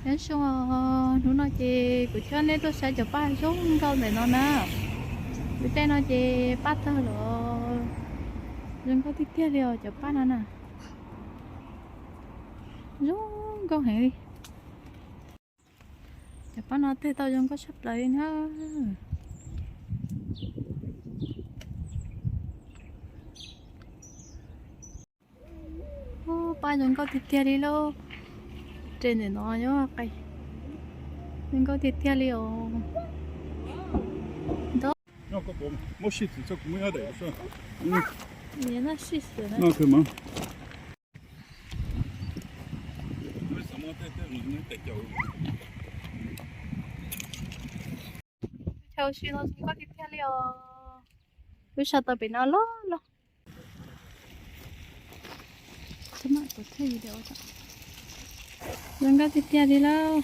Nyob zoo, hnub no ces kuv coj nej tuaj saib cov paj zoo nkauj ntawm no na. Lub caij no ces paj tawg lawm, zoo nkauj tiag tiag li os cov paj no na. Zoo nkauj heev li. Cov paj no tawg tau zoo nkauj tshaj plaws li na. Ub, paj zoo nkauj tiag tiag li lauj. Res ntawm no nyob qis, zoo nkauj tiag tiag li os. Ntau. Chaw ua si no zoo nkauj tiag tiag li os. Lub sab tod pem no loj loj. Zoo nkauj tiag tiag li lauj.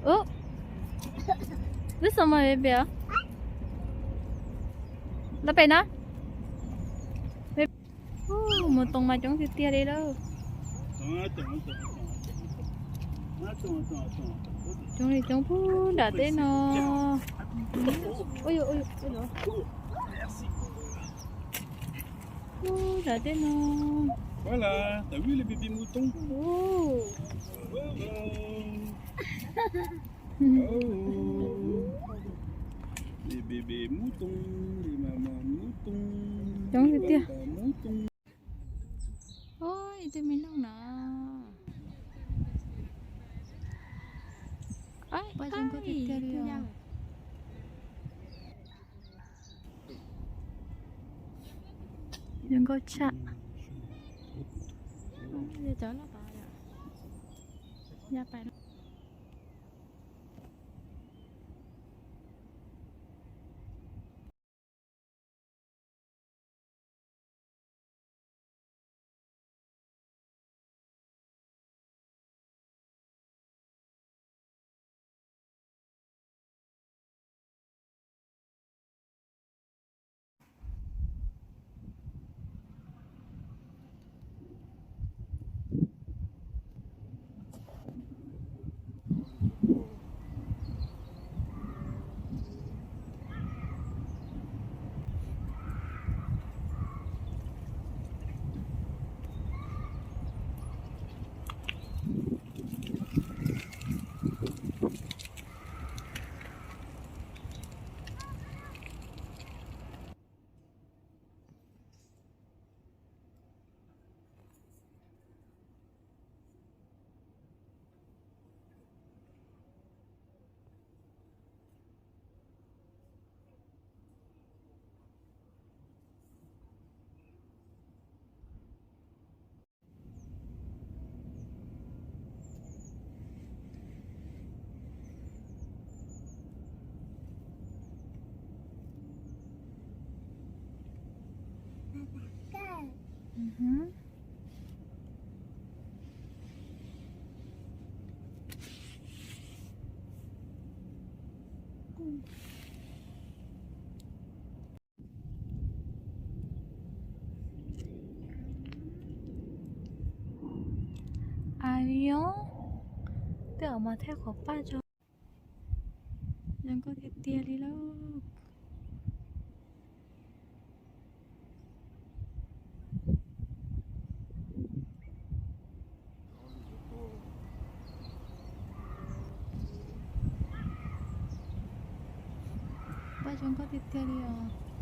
Ub, lub xov mas pem pem os. Los pem no. Ub, mus toos mas coob tiag tiag li lauj. Coob li coob puag nram teb no. Ub, nram teb no. Coob tiag tiag. Ib tug me noog na. Zoo nkauj tshaj. Aw, twb ua mas thaij qhov paj tso. Zoo nkauj tiag tiag li lauj. Paj zoo nkauj tiag tiag li os.